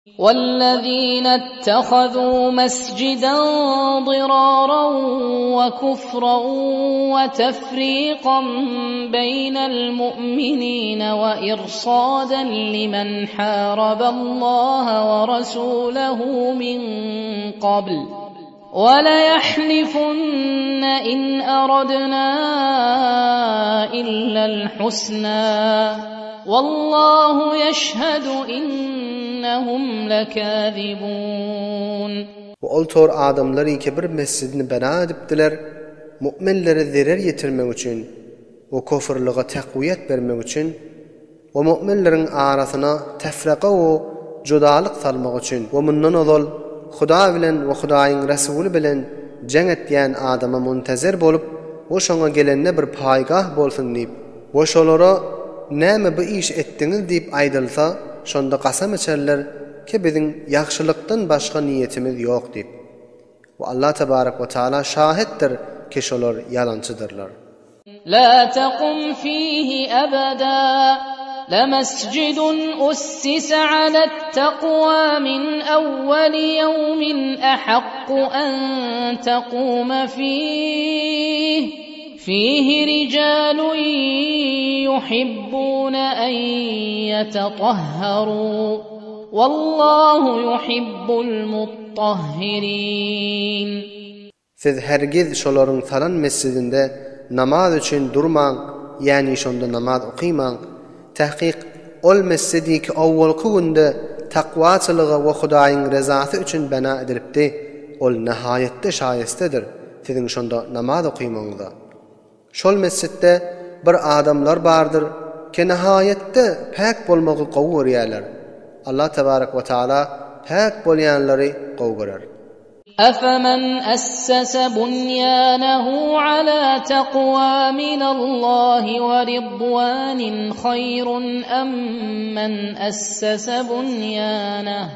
Wellezine ittehazû mesciden zirâran we kufran we tefrîkan beynel mu'minîne we irsâden limen hâraballaha we rasûlehu min kabl we leýehlifunne in aradnâ illel husnâ Wallahu ýeşhedü innehum lekâzibûn. We ol tor adamlar ýeke bir mesjidini bina edipdiler, mu'minlere zerer ýetirmek üçin we kofrlyga takwiýet bermek üçin, we mu'minleriň arasyna tefreka we judalyk salmak üçin we mundan ozal Hudaý bilen we Hudaýyň Resuly bilen jeň etýän adama muntezer bolup we şoňa gelende bir paýgah bolsun diýip we şolara näme bu işi etdiňiz diýip aýdylsa şonda kasam içerler ki biziň ýagşylykdan başga niýetimiz ýok diýip we Allah tebarek we taala şahitdir ki şolar ýalançydyrlar. La tekum fihi ebeda, lemescidun ussise alet-tekwa min evveli yevmin ehakku en tekume fih, fihi ricalun yuhibbune en yetetahharu, wallahu yuhibbul mutahhirin. Siz hergiz şolaryň salan mesjidinde namaz üçin durmaň, ýäni şonda namaz okymaň. Tahkyk, ol mesjidi ki owwalky günde takwaçylyga we Hudaýyň rezasy üçin bina edilipdi, ol nahaýatda şaýestedir siziň şonda namaz okymagyňyza. Şol mesjitde bir adamlar bardyr ki nahaýatda päk bolmagy gowy görýärler. Allah tebarek we taala päk bolýanlary gowy görer. Efemen essese bunýanehu ala takwa minallahi we ridwanin haýrun emmen essese bunýaneh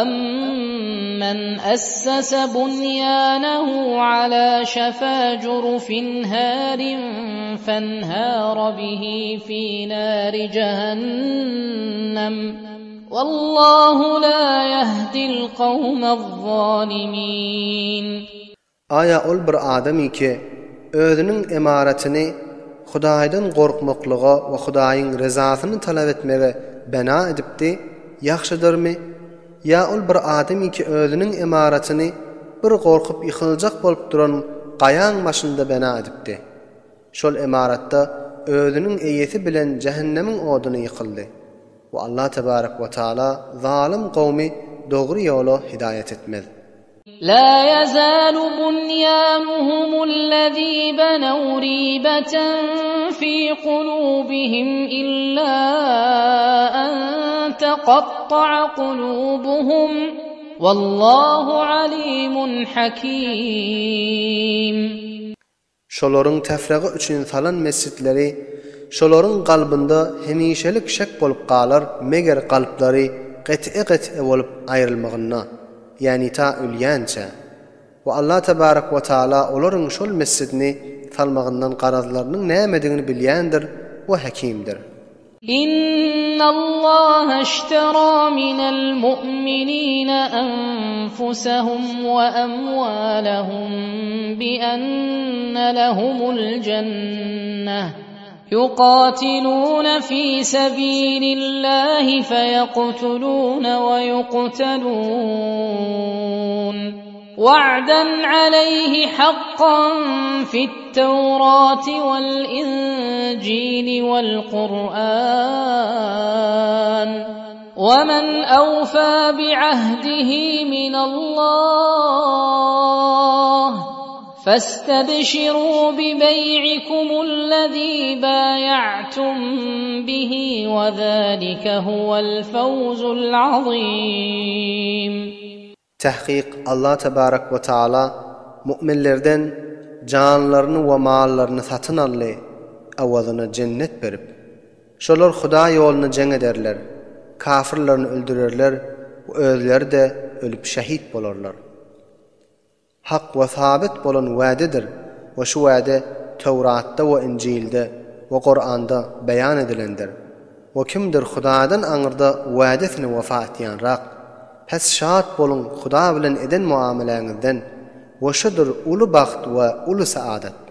emmen essese bunýanehu ala şefa jurufin harin fenhara bihi fi nari jehennem. Wallahu la ýehdil kawmez-zalimin. Aýa ol bir adamy ki, özüniň emaratyny Hudaýdan gorkmaklyga we Hudaýyň rezasyny talap etmege bena edipdi, ýagşydyrmy? Ýa ol bir adamy ki, özüniň emaratyny bir gorkup ýykyljak bolup duran gaýaň başynda bena edipdi? Şol emaratda özüniň eýesi bilen jähennemiň oduna ýykyldy. We Allah tebarek we taala zalym kowmy dogry ýola hidaýat etmez. La ýezalu bunýanuhumullezî benew rîbeten fî kulûbihim illâ en teqatta'a kulûbuhum wallâhu alîmun hakîm. Şolaryň tefrega üçin salan mesjitleri şolaryň kalbynda hemişelik şek bolup galar, meger kalplary gete-gete bolup aýrylmagynda, ýäni ta ölýänçä. We Allah tebarek we taala olaryň şol mesjidini salmagyndan garazlarynyň nämedigini bilýändir we hekimdir. Innallaha iştera minel mu'minine enfusehum we emwalehum bi enne lehumul jenneh yukatilune fi sebilillahi feyektulune we yuktelun. Wa'den aleýhi hakkan fit-Tewrati wal-Injili wal-Kur'an. We men awfa bi'ahdihi minallah festebşiru bibeý'ikumul-lezî bâye'tum bihi we zâlike huwel-fewzul azîm. Tahkyk Allah tebarek we taala mu'minlerden janlaryny we mallaryny satyn aldy, awazyna jennet berip. Şolar Hudaý ýolunda jeň ederler, kafyrlaryny öldürerler we özleri-de ölüp şehit bolarlar. Hak we sabyt bolan wädedir we şu wäde Töwratda we Injilde we Kuranda beýan edilendir. We kimdir Hudaýdan aňyrda wädesine wefa etýänrak. Pes şat boluň Huda bilen eden muameläňizden we şudur uly bagt we uly saadat.